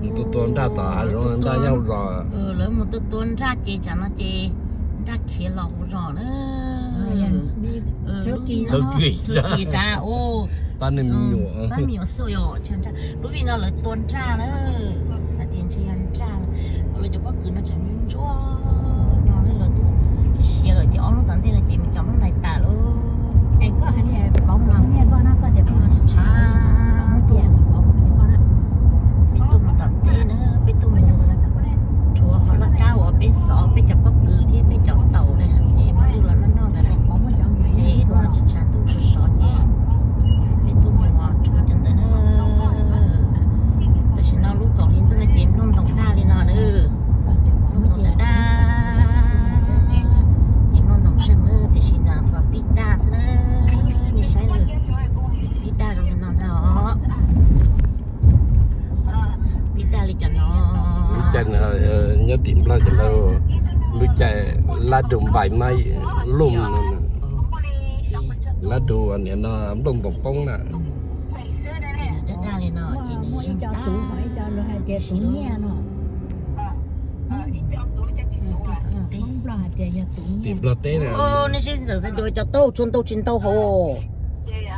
Mus tua tua nraj tom hav zoov, nraj nyob hauv zos. Lawv mus tua tua nraj ces tsam no ces nraj khiav los hauv zos na. Thawj Kis xav pab me nyuam, pab me nyuam xwb os. Lub vij no lawv tua nraj na, xav tias ntshe yog nraj, lawv cov pob kws no tseem ntsuab no, lawv tuaj siav lawm ces ob hnub tom ntej no ces me cov muab ntais tas lawm. Peb tuaj mus tom teb na, peb tuaj mus rhuav qhov laj kab uas peb xov peb cov pob kws thiab peb cov taum na, es muab lwj los noj noj ntawd na. Ces hnub no tshav tshav ntuj sov sov ces peb tuaj mus rhuav cov ntawd na. Tam sim no lub kaum hli ntuj no ces nplooj ntoos daj li no na. Nplooj ntoos daj daj, ces nplooj ntoos zeeg na, tiam sis mas pib daj xwb na. Nej saib na, pib daj zoo li no ntag os. Pib daj li cov no. Lub caij no nyob tim Nplog ces lub caij lab du npais maib looj no, lab du nim no nplooj ntoos poob na. Daj daj li no ces nws zeeg tag. Tim Nplog teb na, nej sib ntxawm xav dua cov taub hau tshua ntau tsis ntau hauv.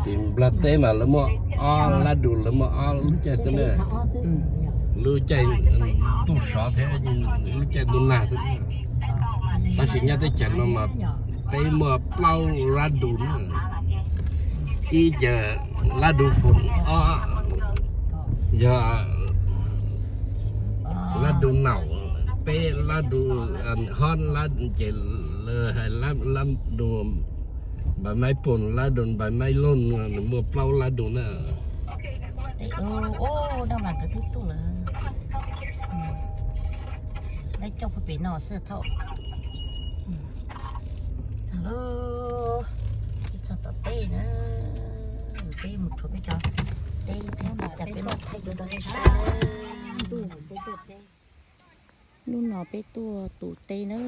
Tim Nplog teb mas lawv muaj ob lab du, lawv muaj ob lub caij xwb na. Lub caij ntuj sov thiab lub caij ntuj nag xwb. Tab sis nyob teb chaws no mas peb muaj plaub lab du na. Ib ces lab du foom, ob yog lab du naum, peb lab du hob, lab ces lawv hais lab du npais maib poom, lab du npais maib looj, nws muaj plaub lab du na. Daj mas nkawd twb tuaj lawm. Daj coj puag pem no xwb thaum. Txog lawm, txog tom teb na. Peb mus rhuav peb cov teb thiab cas peb mam thaij rau nej saib. Hnub no peb tuaj tu teb na,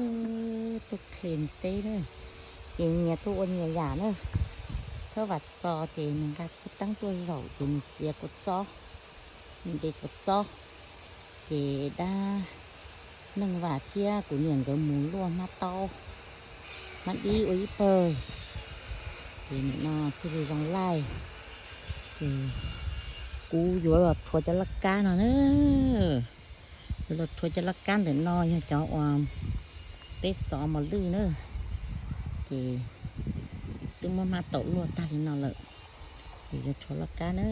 tuaj qhia teb na, ces nyias tuaj ua nyias yam na. Thawj Vam Txos ces nws nqa khub teeb tuaj zaum ces nws txiav kua txob, nws de kua txob, ces dab Neej Vam thiab kuv niam nkawd mus luaj hmab taub, hmab dib ua ib pawg, ces nim no thiaj li zoo laij. Ces kuv yuav los rhuav cov laj kab no na, yuav los rhuav cov laj kab ntawm no yog cov uas peb xov mos lwj na, ces twb muab hmab taum luaj tag li no lawm. Ces yuav rhuav laj kab na,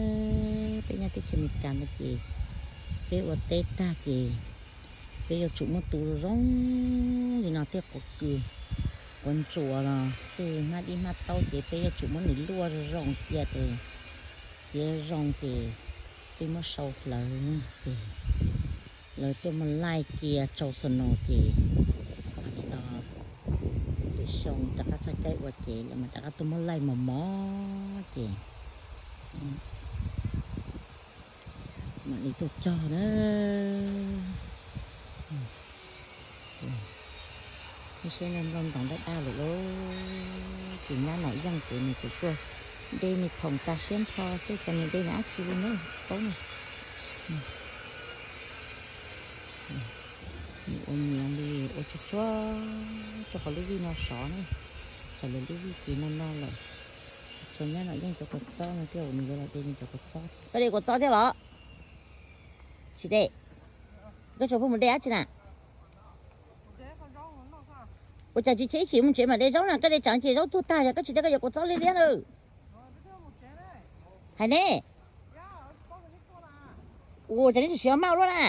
peb nyob teb chaws Amelikas no ces peb ua teb tag ces peb yuav tsum muab tu zoo zoo li no thiaj quav kws, quav ntsuas los tej hmab dib hmab taub ces peb yuav tsum muab nws luaj zoo zoo cia ces txiav zoo ces peb muab sau hlawv ces lawv tuaj muab laij cia tsau snow ces tsis tau lwm xyoo rov qab txog caij ua ces lawv mam rov qab tuaj muab laij mos mos ces mam li tuaj cog na. Saib nplooj ntoos daj daj lawm lauj. Ces nyab Nom Yeej ces nws kuj tuaj de me khoom tas siab nrho xwb, cas nws de nws dab tsi li na, paub na. Nws ua nyias li ua tsuag tsuag rau qhov lub vij no sov na, raws li lub vij ces no no lawm. Tsuas nyab Nom Yeej cov kua txob no thiaj nws yuav los de nws cov kua txob. Koj de kua txob thiab los? Tsis de. Koj tsuas pheej mus de dab tsi na? Ua cas tsis cheb ib chim mus tsev mam de zaub na, koj de tsam ces zaub tuag tag, yog koj tsis de koj yuav kua txob liab liab na. Hais ne. Ua cas neb tsis siav maj luaj na.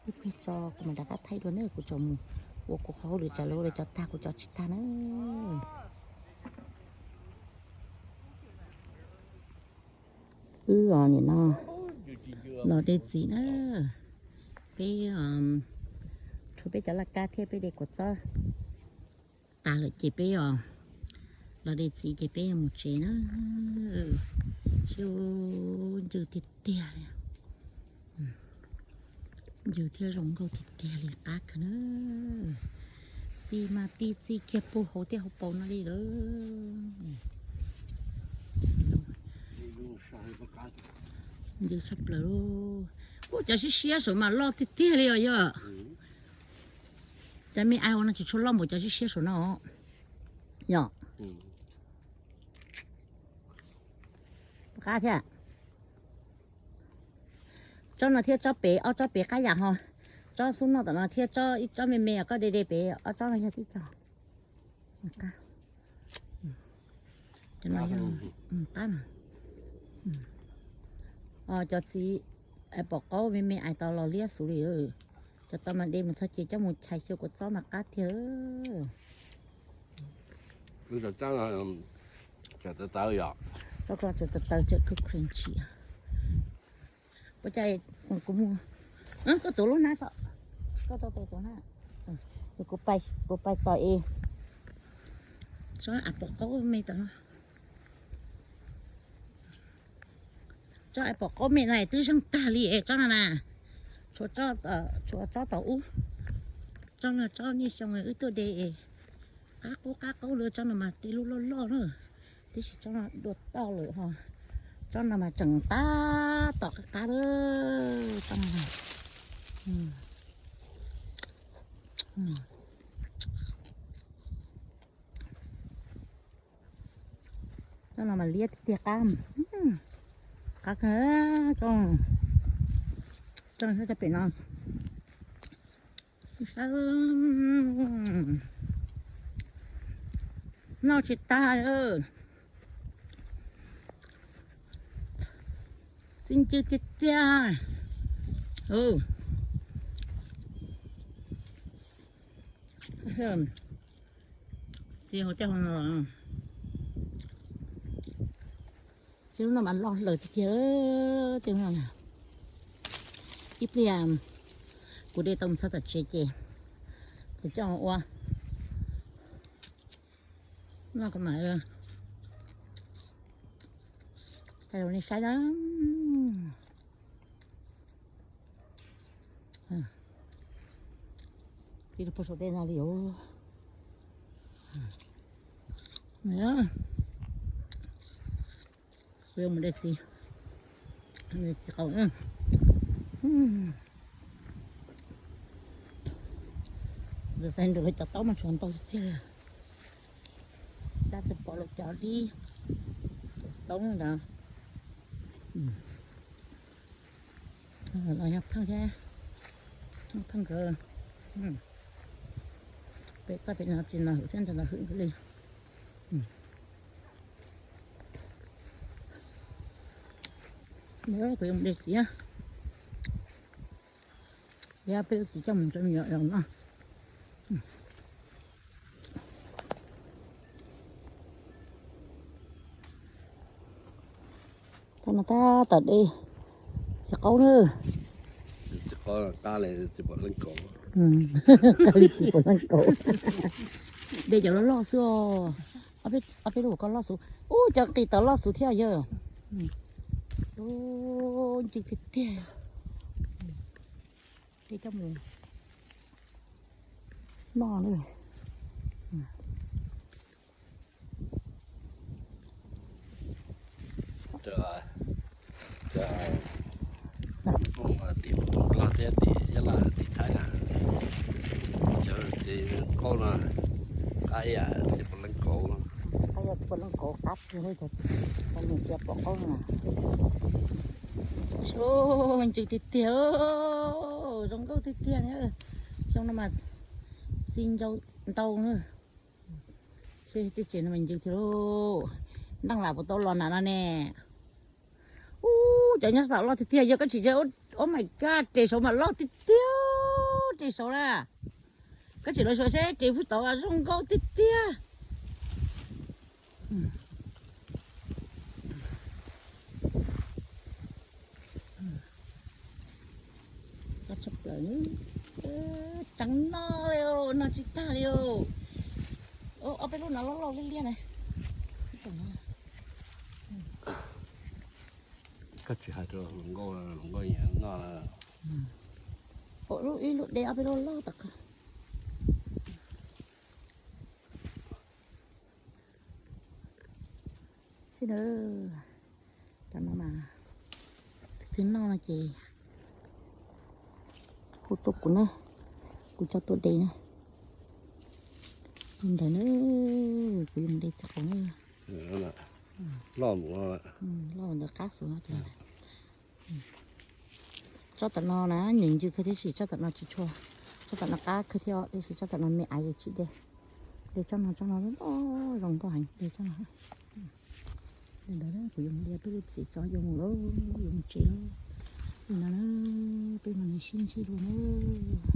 Ib pliag tso kuv mam rov qab thaij dua na, kuv tseem mus ua kuv qhov hauj lwm tsam lawv ua lawv cov tag kuv cov tsis tag na. Wb os nim no los de txiv na, peb rhuav peb cov laj kab thiab peb de kua txob tas lawm ces peb os los de txiv ces peb yuav mus tsev na. Sib ncw tiag tiag li, ncw thiab zoo nkauj tiag tiag li qab kawg na. Txi mas txi, txi kiag puag hauv tej hauv paus no li lawm. Ntws tshaj plaws. Ub, cov siab siab saum mas loj tiag tiag li os yog. Cov me ais no tsis tshua loj npaum cov siab siab saum no. Yog. Qab thiab. Tsob no thiab tsob pem, ob tsob pem qab yam ho. Tsob xub noj tom no thiab tsob, ib tsob me me koj de de pem, ob tsob no yog tib co. Qab no. Cov txiv pom qaub me me ais tau los liab xus li. Cov tau mas de mus txog ces coj mus chais xyaw kua txob mas qab tiag. Txawv tawv yom. Txawv tawv tseem crunchy. Ua cas kuv mus, koj tuav lub hnab ko, koj tau tes tuav hnab. Kuv pais tom es tsob ais pom qaub me tom no. Tsob ais pom qaub me no twb zeeg tag li es tsob no na. Tshuav tsob tom ub. Tsob no tsob niaj xyoo wb tuaj de es qab qub qab qub li. Tsob no mas tej lub loj loj na, tiam sis tsob no dua toj lawm ho. Tsob no mas tseem tab tom qab qab lawm tsob no. Tsob no mas liab tiag tiag qab. Qab kawg. Tsob no tsob pem no. Noj tsis tag. Txi ncw tiag tiag. Txi hauv tej ho no. Txi lub no mas loj lawm tiag tiag. Txi lub no. Ib pliag kuv de tau mus txog tom tsev ces kuv coj ua noj kom mam li saib na. Txi rau puag saum tej no li os. Kuv yuav mus de txiv, de txiv qaub. Ntxim xaiv nrog lawv cov taub mas tshuav ntau tiag tiag. Tab tsis pom lawv cov dib taub ntawd. Los nyob pheej thiab, nyob pheej nkawd. Pem toj pem no txiv ntawd hwm thiab ntxawm ntawd hwm li. Kuv yuav mus de txiv. Yog peb lub txiv coj mus rau me nyuam yaus noj. Tau no tab tom de txiv qaub na. Txiv qaub qab li txiv pom leej kaub. Qab li txiv pom leej kaub. De cov loj loj xwb os. Ob peb lub ko loj xwb. Ub, cov qis tod loj xwb thiab yog. Ub, ncw tiag tiag. De coj mus noj na. Tim Nplog thiab tim Nyab Laj tim Thaib na, cov txiv qaub no qab ib yam txiv pom leej kaub. Qab ib yam txiv pom leej kaub qab tiag li. Cov txiv pom qaub no. Xyoo ncw tiag tiag, zoo nkauj tiag tiag. Xyoo no mas txi ncau ntau na. Seb tej tsev no mas ncw tiag lauj. Nreej lam puas tau los nram no ne. Ub, cov nyob saum loj tiag tiag, yog koj tsis, oh my god, res saud mas loj tiag tiag, res saud na. Koj tsis los saud seb res puag tod zoo nkauj tiag tiag. Tshaj plaws, tseev noj li, noj tsis tag li. Ob peb lub no loj loj liab liab na. Koj tsis hais rau hluas nkauj, hluas nkauj nyiam noj. Ib lub de ob peb lub loj tom qab. Tam no mas, twb noj no ces hu tuaj kuv na, kuv coj tuaj de na. Li ntawd na, kuv yuav mus de txiv qaub na. Loj ntawd qab xwb no. Tsob tam no na nyeem ncw kawg thiab sis tsob tam no tsis tshua, tsob tam no qab kawg thiab os, tiam sis tsob tam no me aiv yuav tsis de. De tsob no, tsob no loj zoo nkauj heev, de tsob no. Li ntawd kuv yuav mus de tub txiv tso yuav mus lauj, yuav mus tsev lauj. Li no na, peb mam li sib ntsib dua na.